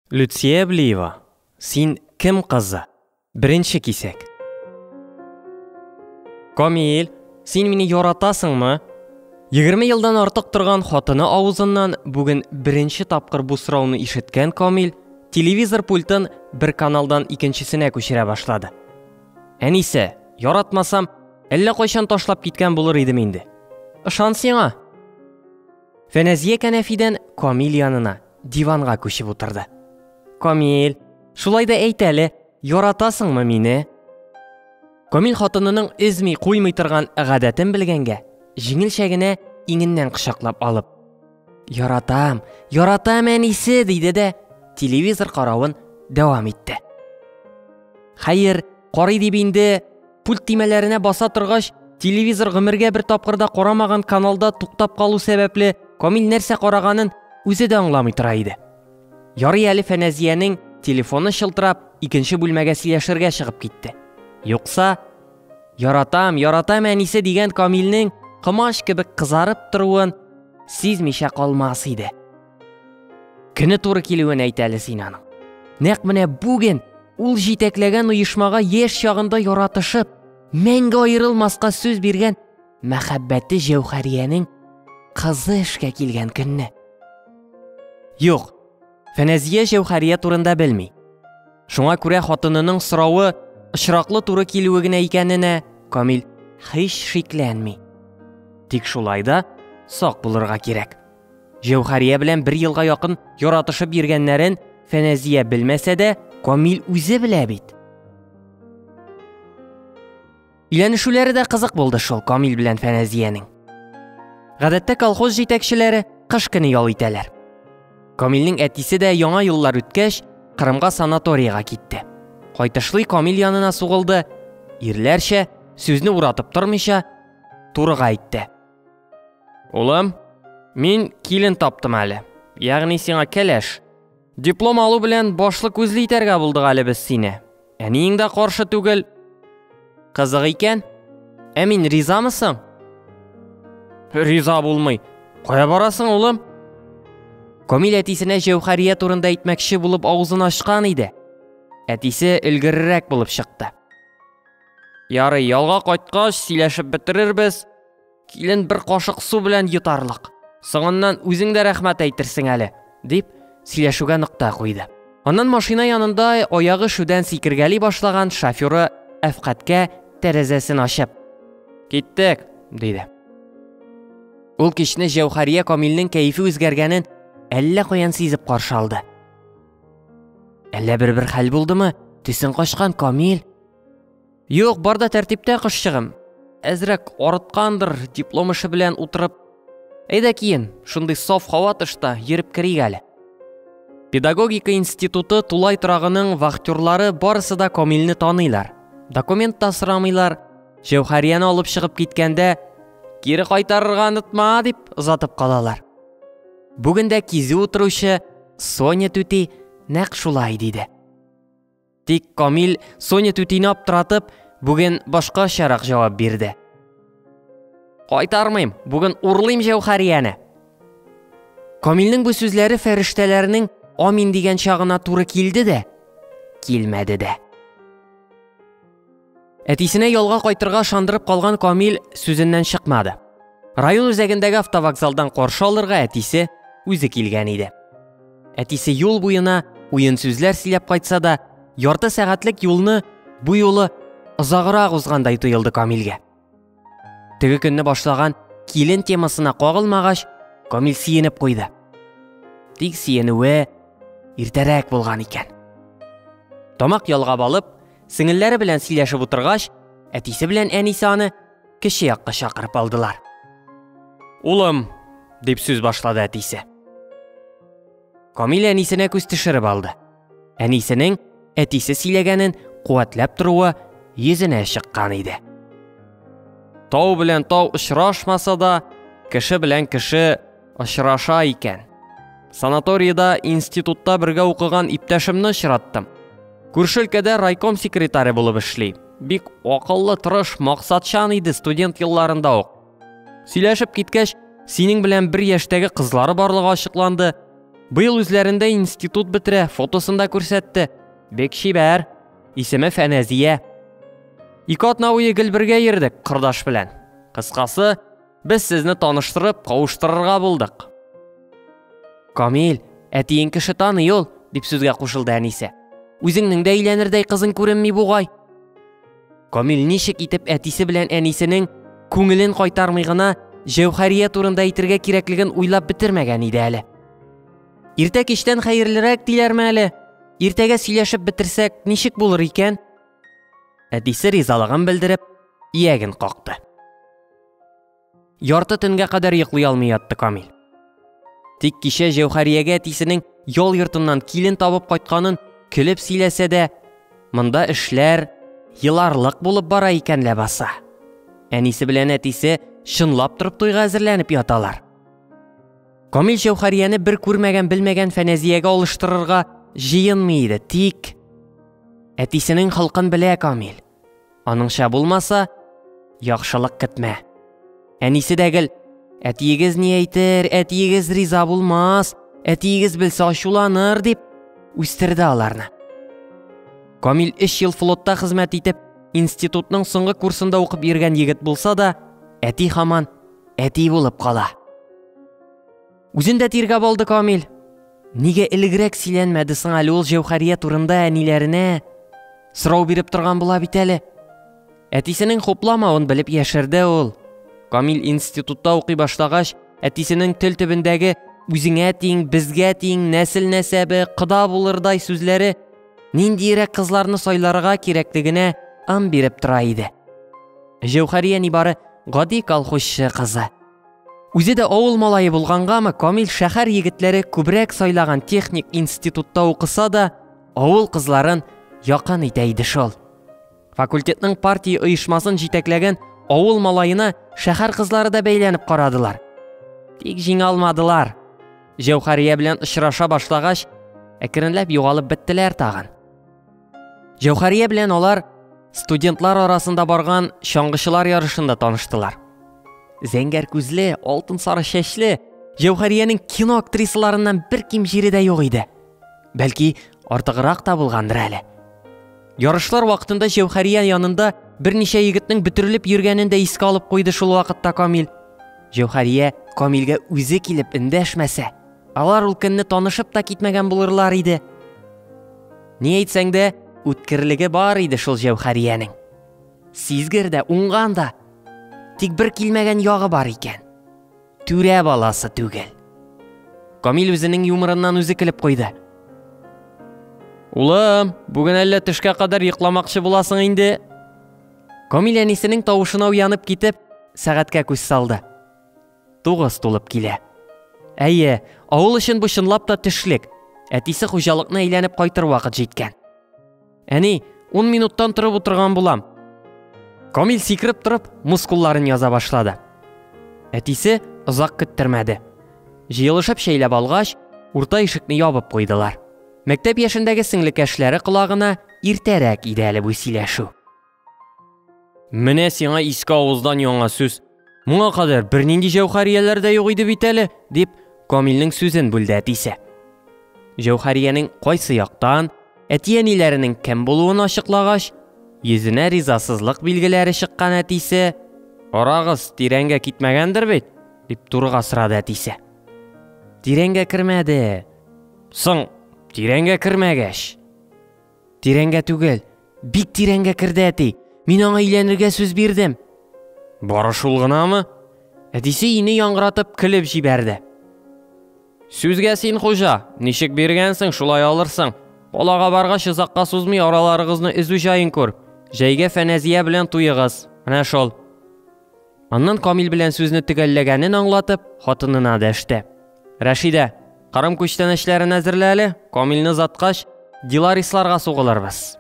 Люция Әблиева, син кем кызы? Беренче кисәк. Камил, син мине яратасыңмы? 20 елдан артык торган хатыны авызыннан бүген беренче тапкыр бу сорауны ишеткән Камил телевизор пультын бер каналдан икенчесенә күчерә башлады. Әнисе, яратмасам, әллә кайчан ташлап киткән булыр идем инде. Ышан сиңа. Фәнәзия кәнәфидән Камил янына, диванга күчеп утырды. Камил, шулай да әйт әле, яратасыңмы мине? Камил хатынының эзми куймый торган гадәтен белгәнгә, җиңелчә генә иңеннән кочаклап алып, Яратам, яратам әнисе, диде дә телевизор каравын дәвам итте. Хәер, карый дип инде пульт төймәләренә баса торгач, телевизор гомергә бер тапкыр да карамаган каналда туктап калу сәбәпле, Камил нәрсә караганын үзе дә аңламый тора иде. Ярый әле Фәнәзиянең телефоны чылтырап, икенче бүлмәгә сөйләшергә чыгып китте. Юкса, яратам, яратам әнисе дигән Камилнең комач кебек кызарып торуын сизмичә калмас иде. Көне туры килүен әйт әле син аның. Нәкъ менә бүген ул җитәкләгән оешмага яшь чагында яратышып, мәңге аерылмаска сүз биргән мәхәббәте Җәүхәриянең кызы эшкә килгән көнне. Юк, Фәнәзия Җәүхәрия турында белми. Шуңа күрә хатынының соравы очраклы туры килүе генә икәненә Камил һич шикләнми. Тик шулай да сак булырга кирәк. Җәүхәрия белән бер елга якын яратышып йөргәннәрен Фәнәзия белмәсә дә, Камил үзе белә бит. Өйләнешүләре дә кызык булды шул Камил белән Фәнәзиянең. Гадәттә колхоз җитәкчеләре кыш көне ял итәләр. Камилнең әтисе дә яңа еллар үткәч, Кырымга санаторийга китте. Кайтышлый Камил янына сугылды, ирләрчә, сүзне уратып тормыйча, турыга әйтте. Улым, мин килен таптым әле. Ягъни сиңа кәләш. Диплом алу белән башлы күзле итәргә булдык әле без сине. Әниең дә каршы түгел. Кызык икән. Ә мин ризамы соң? Риза булмый. Кая барасың, улым? Камил әтисенә Җәүхәрия турында әйтмәкче булып авызын ачкан иде. Әтисе өлгеррәк булып чыкты. Ярый, ялга кайткач сөйләшеп бетерербез. Килен бер кашык су белән йотарлык. Соңыннан үзең дә рәхмәт әйтерсең әле, дип сөйләшүгә нокта куйды. Аннан машина янында аягы шүдән сикергәли башлаган шоферы Әфкатькә тәрәзәсен ачып, "Киттек", диде. Ул кичне Җәүхәрия Камилнең кәефе үзгәргәнен әллә каян сизеп каршы алды. Әллә бер-бер хәл булдымы? Төсең качкан, Камил. Юк, бар да тәртиптә, кошчыгым. Әзрәк арыткандыр, диплом эше белән утырып. Әйдә киен, шундый саф һава тышта йөреп керик әле. Педагогика институты тулай торагының вахтерлары барысы да Камилне таныйлар. Документ та сорамыйлар. Җәүхәрияне алып чыгып киткәндә, кире кайтарырга онытма, дип озатып калалар. Бүген дә кизү утыручы Соня түти нәкъ шулай диде. Тик Камил Соня түтине аптыратып, бүген башкачарак җавап бирде. Кайтармыйм, бүген урлыйм Җәүхәрияне. Камилнең бу сүзләре фәрештәләрнең амин дигән чагына туры килде дә, килмәде дә. Әтисенә ялга кайтырга ышандырып калган Камил сүзеннән чыкмады. Район үзәгендәге автовокзалдан каршы алырга әтисе үзе килгән иде. Әтисе юл буена уен сүзләр сөйләп кайтса да, ярты сәгатьлек юлны бу юлы озаграк узгандай тоелды Камилгә. Теге көнне башлаган килен темасына кагылмагач, Камил сөенеп куйды. Тик сөенүе иртәрәк булган икән. Тамак ялгап алып, Сеңелләре белән сөйләшеп утыргач, әтисе белән әнисе аны кече якка чакырып алдылар. Улым, дип сүз башлады әтисе. Камил әнисенә күз төшереп алды. Әнисенең әтисе сөйләгәнен куәтләп торуы йөзенә чыккан иде. Тау белән тау очрашмаса да, кеше белән кеше очраша икән. Санаториядә институтта бергә укыган иптәшемне очраттым. Күрше өлкәдә райком секретаре булып эшли. Бик акыллы, тырыш, максатчан иде студент елларында ук. Сөйләшеп киткәч, синең белән бер яшьтәге кызлары барлыгы ачыкланды. Быел үзләрендә институт бетерә, фотосын да күрсәтте. Бик чибәр. Исеме Фәнәзия. Ике атна буе гел бергә йөрдек кордаш белән. Кыскасы, без сезне таныштырып, кавыштырырга булдык. Камил, әтиең кеше таный ул, дип сүзгә кушылды әнисе. Үзеңнең дә өйләнердәй кызың күренми бугай. Камил ничек итеп әтисе белән әнисенең күңелен кайтармый гына Җәүһәрия турында әйтергә кирәклеген уйлап бетермәгән иде әле. Иртә кичтән хәерлерәк диләрме әле? Иртәгә сөйләшеп бетерсәк, ничек булыр икән? Әтисе ризалыгын белдереп, ияген какты. Ярты төнгә кадәр йоклый алмый ятты Камил. Тик кичә Җәүһәриягә әтисенең ял йортыннан килен табып кайтканын көлеп сөйләсә дә, монда эшләр еларлык булып бара икән ләбаса. Әнисе белән әтисе чынлап торып туйга әзерләнеп яталар. Камил Җәүһәрияне бер күрмәгән белмәгән Фәнәзиягә алыштырырга җыенмый иде, тик әтисенең холкын белә Камил. Аныңча булмаса, яхшылык көтмә. Әнисе дә гел, әтиегез ни әйтер, әтиегез риза булмас, әтиегез белсә ачуланыр дип үстерде аларны. Камил 3 ел флотта хезмәт итеп, институтның соңгы курсында укып йөргән егет булса да, әти һаман әти булып кала. Үзен дә тиргәп алды Камил. Нигә элегрәк сөйләнмәде соң әле ул Җәүһәрия турында әниләренә? Сорау биреп торган була бит әле. Әтисенең хупламавын белеп яшерде ул. Камил институтта укый башлагач, әтисенең тел төбендәге үзеңә тиң, безгә тиң, нәсел нәсәбе, кода булырдай сүзләре ниндиерәк кызларны сайларга кирәклегенә ым биреп тора иде. Җәүһәрия нибары гади колхозчы кызы. Үзе дә авыл малае булгангамы, Камил шәһәр егетләре күбрәк сайлаган техник институтта укыса да, авыл кызларын якын итә иде шул. Факультетның партия оешмасын җитәкләгән авыл малаена шәһәр кызлары да бәйләнеп карадылар. Тик җиңә алмадылар. Җәүһәрия белән очраша башлагач, әкренләп югалып беттеләр тагын. Җәүһәрия белән алар студентлар арасында барган чаңгычылар ярышында таныштылар. Зәңгәр күзле, алтын сары чәчле Җәүһәриянең кино актрисаларыннан бер ким җире дә юк иде. Бәлки, артыграк та булгандыр әле. Ярышлар вакытында Җәүһәрия янында берничә егетнең бөтерелеп йөргәнен дә искә алып куйды шул вакытта Камил. Җәүһәрия Камилгә үзе килеп эндәшмәсә, алар ул көнне танышып та китмәгән булырлар иде. Ни әйтсәң дә, үткерлеге бар иде шул Җәүһәриянең. Сизгер дә, уңган да. Тик бер килмәгән ягы бар икән. Түрә баласы түгел. Камил үзенең юморыннан үзе көлеп куйды. Улым, бүген әллә төшкә кадәр йокламакчы буласың инде? Камил әнисенең тавышына уянып китеп, сәгатькә күз салды. 9 тулып килә. Әйе, авыл өчен бу чынлап та төшлек. Әтисе хуҗалыкны әйләнеп кайтыр вакыт җиткән. Әни, 10 минуттан торып утырган булам. Камил сикереп торып, мускулларын яза башлады. Әтисе озак көттермәде. Җыелышып чәйләп алгач, урта ишекне ябып куйдылар. Мәктәп яшендәге сеңлекәшләре колагына иртәрәк иде әле бу сөйләшү. Менә сиңа иске авыздан яңа сүз. Моңа кадәр бернинди җәүһәрияләр дә юк иде бит әле, дип Камилнең сүзен бүлде әтисе. Җәүһәриянең кайсы яктан, әти-әниләренең кем булуын ачыклагач, йөзенә ризасызлык билгеләре чыккан әтисе, "Арагыз тирәнгә китмәгәндер бит?" дип турыга сорады әтисе. Тирәнгә кермәде. Соң, тирәнгә кермәгәч. Тирәнгә түгел, бик тирәнгә керде әти. Мин аңа өйләнергә сүз бирдем. Бары шул гынамы? Әтисе ине яңгыратып көлеп җибәрде. Сүзгә син хуҗа, ничек биргәнсең, шулай алырсың. Балага баргач озакка сузмый араларыгызны өзү җаен күр. Җәйгә Фәнәзия белән туегыз. Менә шул. Аннан Камил белән сүзне төгәлләгәнен аңлатып, хатынына дәште. Рәшидә, Кырым күчтәнәчләрен әзерлә әле, Камилне озаткач, Диларисларга сугылырбыз.